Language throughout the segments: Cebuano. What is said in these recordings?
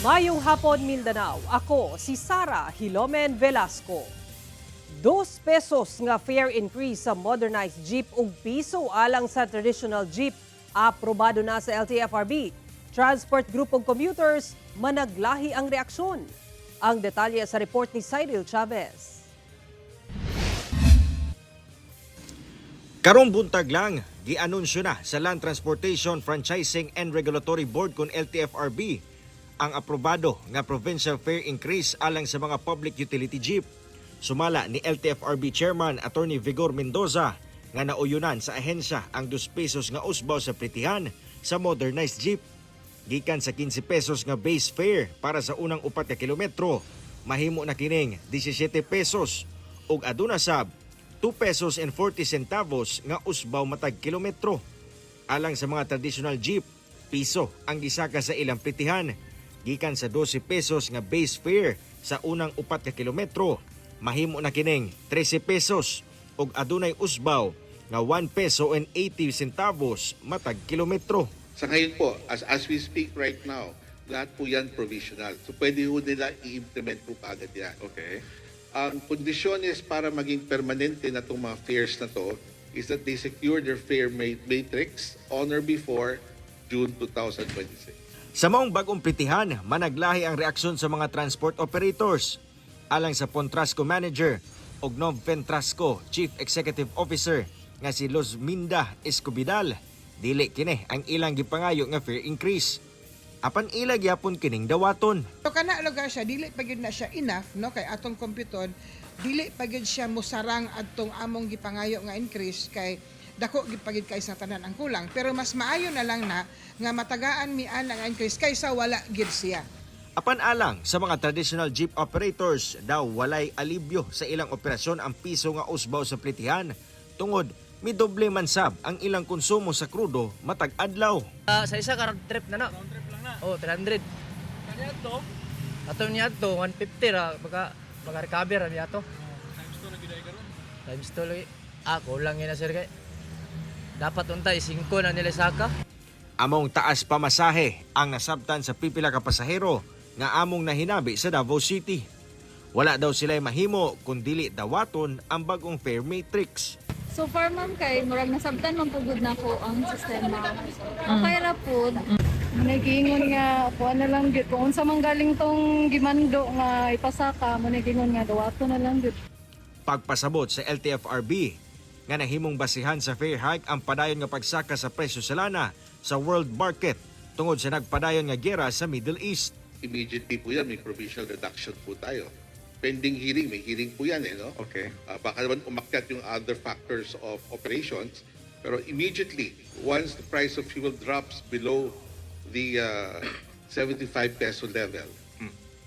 Mayong hapon, Mindanao. Ako si Sara Hilomen Velasco. 2 pesos nga fare increase sa modernized jeep ug piso alang sa traditional jeep, aprobado na sa LTFRB. Transport group ug commuters, managlahi ang reaksyon. Ang detalye sa report ni Cyril Chavez. Karong buntag lang, gianunsyo na sa Land Transportation Franchising and Regulatory Board kon LTFRB ang aprobado nga provincial fare increase alang sa mga public utility jeep. Sumala ni LTFRB Chairman Attorney Vigor Mendoza nga nauyunan sa ahensya ang 2 pesos nga usbaw sa pritihan sa modernized jeep. Gikan sa 15 pesos nga base fare para sa unang 4 ka kilometro, mahimo na kining 17 pesos ug aduna sab 2 pesos and 40 centavos nga usbaw matag kilometro. Alang sa mga traditional jeep, piso ang gisaka sa ilang pritihan. Gikan sa 12 pesos nga base fare sa unang 4 ka kilometro, mahimo na kining 13 pesos ug adunay usbaw nga 1 peso and 80 centavos matag kilometro. Sa ngayon po, as we speak right now, lahat po yan provisional. So pwede ho nila i-implement po kaagad yan. Ang kondisyones para maging permanente na itong mga fares na to is that they secure their fare matrix on or before June 2026. Sa maong bagong pritihan, managlahi ang reaksyon sa mga transport operators. Alang sa Pontrasco Manager ug Novventrasco Chief Executive Officer nga si Luzminda Escobidal, dili kini ang ilang gipangayo nga fare increase. Apan ila gyapon kining dawaton. So kana lugar siya, dili pa gyud na siya enough, no, kay atong komputon dili pa gyud siya musarang adtong among gipangayo nga increase kay dako gyud pa gyud kay sa tanan ang kulang, pero mas maayo na lang na nga matagaan mi ana nga increase kaysa wala gyud siya. Apan alang sa mga traditional jeep operators daw, walay alibyo sa ilang operasyon ang piso nga usbaw sa pritihan tungod midoble man sab ang ilang konsumo sa krudo matag adlaw. Ah, sa isa ka round trip na na. Round trip lang na. Oh, 300. Kanya to? Ato niya to 150 ra maka recover ra niya to. Times 2 na gid karon. Times 2 lagi. Ah, kulang yun na, sir, kay. Dapat untay 5 na nila saka. Among taas pamasahe ang nasabtan sa pipila ka pasahero nga among nahinabi sa Davao City. Wala daw sila mahimo kung dili dawaton ang bagong fare matrix. So far, ma'am, kay murag nasabtan man pugod na ko ang sistema. Okay ra pud. Nagiingon nga kuan na lang gyud kung unsa man galing tong gimando nga ipasaka mo, nagiingon nga dawato na lang gyud. Pagpasabot sa LTFRB nga nahimong basihan sa fare hike ang padayon nga pagsaka sa presyo sa lana sa world market tungod sa nagpadayon nga giyera sa Middle East. Immediately po yan, may provisional reduction po tayo. Pending hearing, may hearing po yan eh, no? Baka naman umakyat yung other factors of operations. Pero immediately, once the price of fuel drops below the 75 peso level,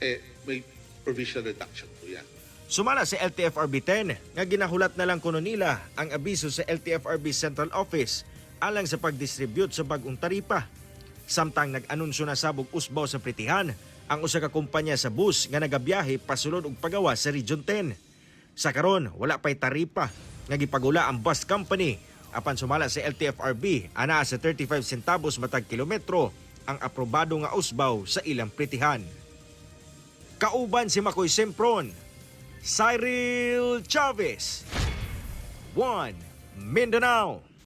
eh, may provisional reduction po yan. Sumala sa LTFRB 10 nga ginahulat na lang kuno nila ang abiso sa LTFRB Central Office alang sa pagdistribute sa bagong taripa. Samtang nag-anunsyo na sab og usbaw sa pritihan ang usa ka kumpanya sa bus nga nagabiyahe pasulod og pagawas sa Region 10. Sa karon, wala pay taripa nga gipagula ang bus company, apan sumala sa LTFRB, anaa sa 35 centavos matag kilometro ang aprobado nga usbaw sa ilang pritihan. Kauban si Makoy Sempron, Cyril Chavez, 1 Mindanao.